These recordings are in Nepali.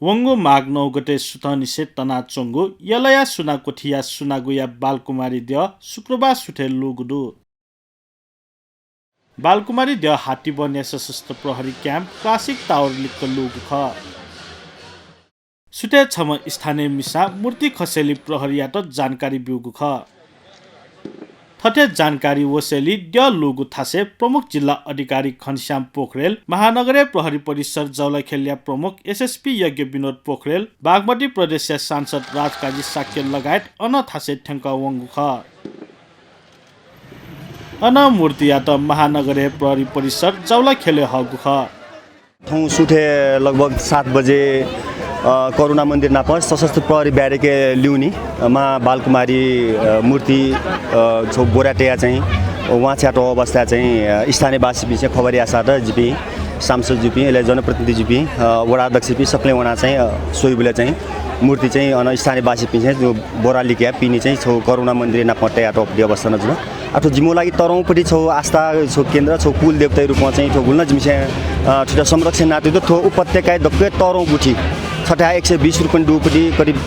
वंगु माघ 9 गते सुतनिसे तना चोंगु यलया सुना कोठिया सुनागुया बालकुमारी द्य शुक्रबार सुठे लुगुदु बालकुमारी द्य हात्ती बन्या सशस्त्र प्रहरी क्याम्प क्लासिक टावर लिक्क लुगु ख सुटे छम स्थानीय मिसा मूर्ति खसेली प्रहरीयात जानकारी बिउगु ख थटे जानकारी वसेली द्य लुगु थासे प्रमुख जिल्ला अधिकारी घनश्याम पोखरेल महानगरीय प्रहरी परिसर जौलाखेलिया प्रमुख एसएसपी यज्ञ विनोद पोखरेल बागमती प्रदेशीय सांसद राजकाजी साक्य लगायत अन थासे ठ्याङ्क वंगु ख अन मूर्तियात महानगरीय प्रहरी परिसर जौलाखेले हगु ख ठौँ सुठे लगभग 7 बजे करुणा मन्दिर नाप सशस्त्र प्रहरी ब्यारेके ल्युनी मा बालकुमारी मूर्ति छौ बोराटेया चाहिँ उहाँ छ्याटो अवस्था चाहिँ स्थानीयवासी बिच खबरी आशा र जिपी सांसद जिपी यसले जनप्रतिनिधि जिपी वडा अध्यक्ष जिपी सबले वना चाहिँ सोइबुले चाहिँ मूर्ति चाहिँ अन स्थानीयवासी पिछ जो बोरा लिक्या पिनी चाहिँ छौ करुणा मन्दिर नापटे आटो अवस्था नजुन आठो जिमो लागि तरौपट्टि छौ आस्था छौ केन्द्र छौ कुल देवता रूपमा चाहिँ ठो गुल्न जिमिसे ठुटा संरक्षण नाते थो उपत्यका दक्के तरौ गुठी छठा 120 रुपैयाँ डुपट्टि करिब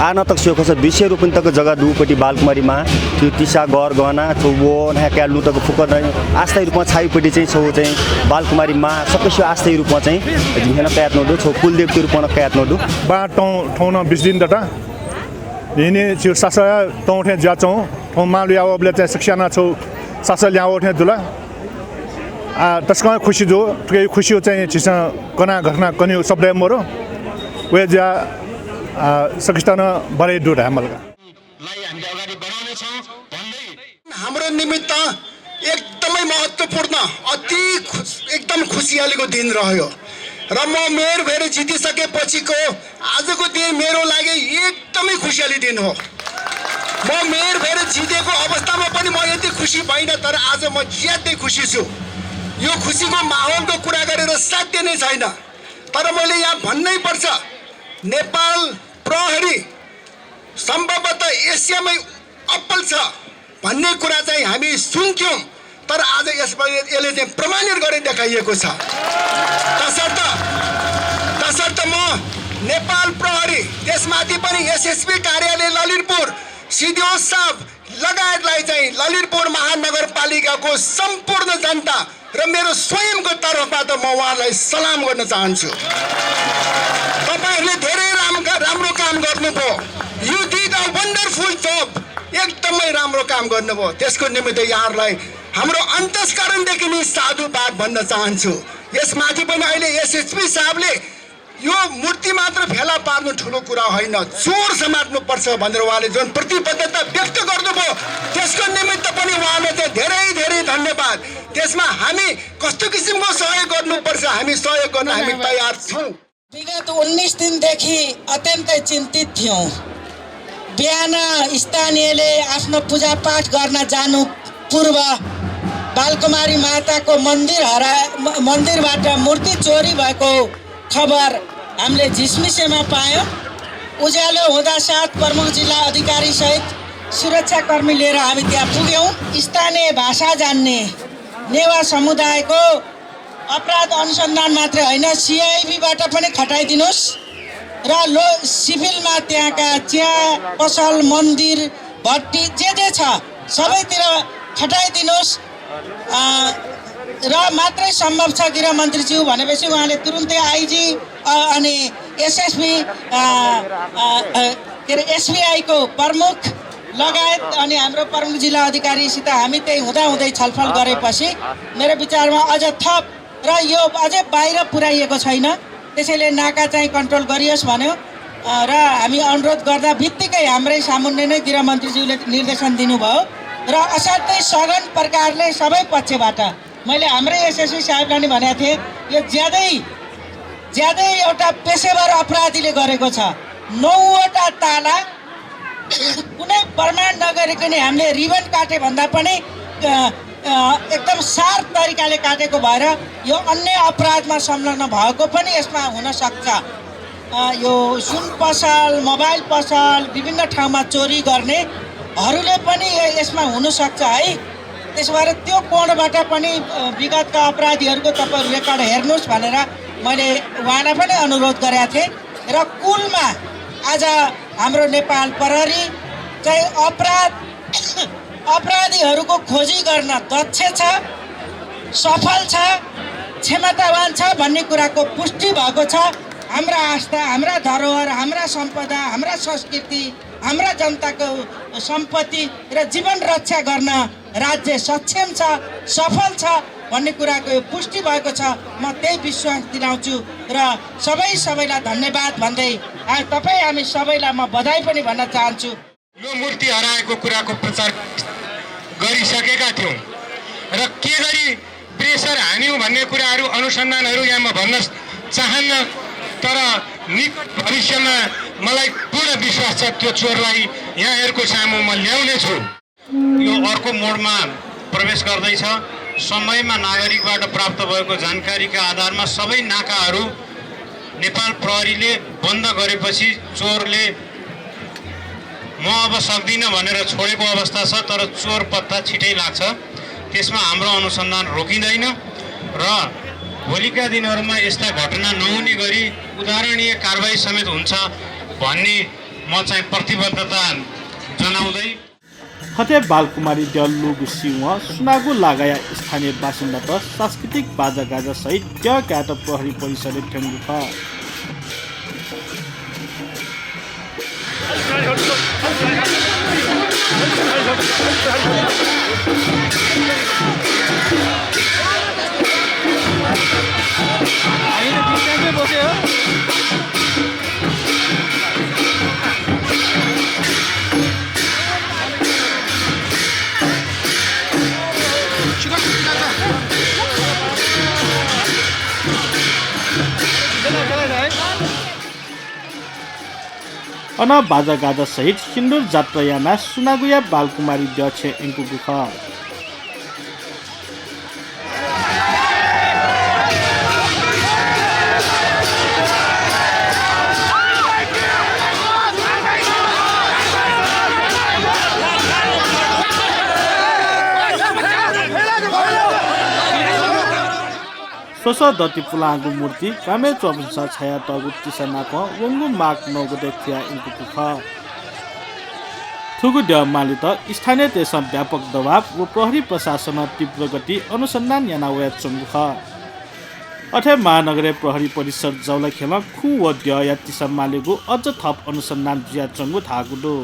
आन तक सो खस 200 रुपैयाँ तक जग्गा डुपट्टि बालकुमारीमा त्यो टिसा घर गहना छौ वो नहा क्यालु तक फुकट आस्थायी रूपमा छाइपट्टि चाहिँ छौ चाहिँ बालकुमारीमा सबैसो आस्थायी रूपमा चाहिँ जिमेन कायत नदु छौ कुल देवता रूपमा कायत नदु बाटो ठौन 20 दिन दटा यिनी छु सासा तौठे जाचौ ठौ मालु यावबले चाहिँ शिक्षाना छौ सासा ल्याउ उठे दुला तस्का खुशी जो के खुशी हो चाहिँ छिसा कना घटना कन्यो शब्द मरो वे जा सकिस्तान बडे दुड हामीलाई हामीले अगाडि बढाउने छौं भन्दै हाम्रो निमित्त एकदमै महत्त्वपूर्ण अति एकदम खुसियालीको दिन रह्यो र म मेयर भएर जितिसकेपछिको आजको दिन मेरो लागि एकदमै खुसियाली दिन हो। म मेयर भएर जितेको अवस्थामा पनि म यति खुसी भइन तर आज म ज्यादै खुसी छु। यो खुसीको माहौलको कुरा गरेर साध्य नै छैन तर मैले यहाँ भन्नै पर्छ नेपाल प्रहरी सम्भवतः एसियामै अप्पल छ भन्ने कुरा चाहिँ हामी सुन्थ्यौं तर आज यसले चाहिँ प्रमाणित गरेर देखाइएको छ। तसर्थ म नेपाल प्रहरी त्यसमाथि पनि एसएसपी कार्यालय ललितपुर सिडिओ साहब लगायतलाई चाहिँ ललितपुर महानगरपालिकाको सम्पूर्ण जनता र मेरो स्वयंको तर्फबाट म उहाँलाई सलाम गर्न चाहन्छु। तपाईहरुले धेरै राम्रो काम गर्नुभयो। यु डिड अ वन्डरफुल जब एकदमै राम्रो काम गर्नुभयो। त्यसको निमित्त यहाँहरुलाई हाम्रो अन्तस्करणदेखि नै साधुवाद भन्न चाहन्छु। यसमाथि पनि अहिले एसएसपी साहबले यो मूर्ति मात्र फेला पार्नु ठुलो कुरा होइन चोर समात्नु पर्छ भनेर उहाँले जुन प्रतिबद्धता व्यक्त गर्नुभयो त्यसको निमित्त पनि उहाँले चाहिँ धेरै धेरै धन्यवाद। त्यसमा हामी कस्तो किसिमको सहयोग गर्नुपर्छ हामी सहयोग गर्न हामी तयार छौं। विगत 19 दिनदेखि अत्यन्तै चिन्तित थियौं। बिहान स्थानीयले आफ्नो पूजापाठ गर्न जानु पूर्व बालकुमारी माताको मन्दिरबाट मूर्ति चोरी भएको खबर हामीले झिसमिसेमा पायौं। उज्यालो हुँदा साथ प्रमुख जिल्ला अधिकारी सहित सुरक्षाकर्मी लिएर हामी त्यहाँ पुग्यौं। स्थानीय भाषा जान्ने नेवा समुदायको अपराध अनुसन्धान मात्रै होइन सिआइबीबाट पनि खटाइदिनुस् र सिभिलमा त्यहाँका चिया पसल मन्दिर भट्टी जे छ सबैतिर खटाइदिनुस् र मात्रै सम्भव छ गृह मन्त्रीज्यू भनेपछि उहाँले तुरुन्तै आइजी अनि एसएसबी के अरे एसबीआईको प्रमुख लगायत अनि हाम्रो प्रमुख जिल्ला अधिकारीसित हामी त्यही हुँदै छलफल गरेपछि मेरो विचारमा अझ थप र यो अझै बाहिर पुर्याइएको छैन त्यसैले नाका चाहिँ कन्ट्रोल गरियोस् भन्यो र हामी अनुरोध गर्दा बित्तिकै हाम्रै सामुन्ने नै गृह मन्त्रीज्यूले निर्देशन दिनुभयो र असाध्यै सघन प्रकारले सबै पक्षबाट मैले हाम्रै एसएसबी साहबलाई नि भनेको थिएँ यो ज्यादै एउटा पेशेवर अपराधीले गरेको छ। 9वटा ताला कुनै प्रमाण नगरिकन हामीले रिबन काटे भन्दा पनि एकदम सार्प तरिकाले काटेको भएर यो अन्य अपराधमा संलग्न भएको पनि यसमा हुन सक्छ। यो सुन पसल मोबाइल पसल विभिन्न ठाउँमा चोरी गर्नेहरूले पनि यसमा हुन सक्छ है। त्यसो भएर त्यो कोणबाट पनि विगतका अपराधीहरूको तपाईहरु रेकर्ड हेर्नुस् भनेर मैले उहाँलाई पनि अनुरोध गरेका थिएँ र कुलमा आज हाम्रो नेपाल प्रहरी चाहिँ अपराधीहरूको खोजी गर्न दक्ष छ, सफल छ, क्षमतावान छ भन्ने कुराको पुष्टि भएको छ। हाम्रा आस्था, हाम्रा धरोहर, हाम्रा सम्पदा, हाम्रा संस्कृति, हाम्रा जनताको सम्पत्ति र जीवन रक्षा गर्न राज्य सक्षम छ, सफल छ भन्ने कुराको यो पुष्टि भएको छ। म त्यही विश्वास दिलाउँछु र सबैलाई धन्यवाद भन्दै हामी सबैलाई म बधाई पनि भन्न चाहन्छु। यो मूर्ति हराएको कुराको प्रचार गरिसकेका थियौँ र के गरी प्रेसर हान्यौँ भन्ने कुराहरू अनुसन्धानहरू यहाँ म भन्न चाहन्न, तर निकट भविष्यमा मलाई पूर्ण विश्वास छ त्यो चोरलाई यहाँहरूको सामु म ल्याउने छु। यो अर्को मोडमा प्रवेश गर्दैछ। समयमा नागरिकबाट प्राप्त भएको जानकारीका आधारमा सबै नाकाहरू नेपाल प्रहरीले बन्द गरेपछि चोरले म अब सक्दिनँ भनेर छोडेको अवस्था छ, तर चोर पत्ता छिटै लाग्छ। त्यसमा हाम्रो अनुसन्धान रोकिँदैन र भोलिका दिनहरूमा यस्ता घटना नहुने गरी उदाहरणीय कारबाही समेत हुन्छ भन्ने म चाहिँ प्रतिबद्धता जनाउँदै हते बालकुमारी डल्लुगु सिंह सुनागु लगाया स्थानीय बासिन्दा त सांस्कृतिक बाजागाजा सहित ट्याट प्रहरी परिसरले ठेङ्गु छ। अन बाजा गाजा सहित सिन्दुर जात्रायामा सुनागुया बालकुमारी दक्ष एङ्कु गुख सोस दति पुलागु मूर्ति कामे चौबसा छाया तगु तिसनाक वंगु माग नगु देखिया इन्कु कुख थुगु द माली त स्थानीय देश व्यापक दबाव व प्रहरी प्रशासन तीव्र गति अनुसन्धान याना वे चंगुख अथे महानगरे प्रहरी परिषद जौला खेल खु व द या तिस मालिगु अझ थप अनुसन्धान जिया चंगु थागु दो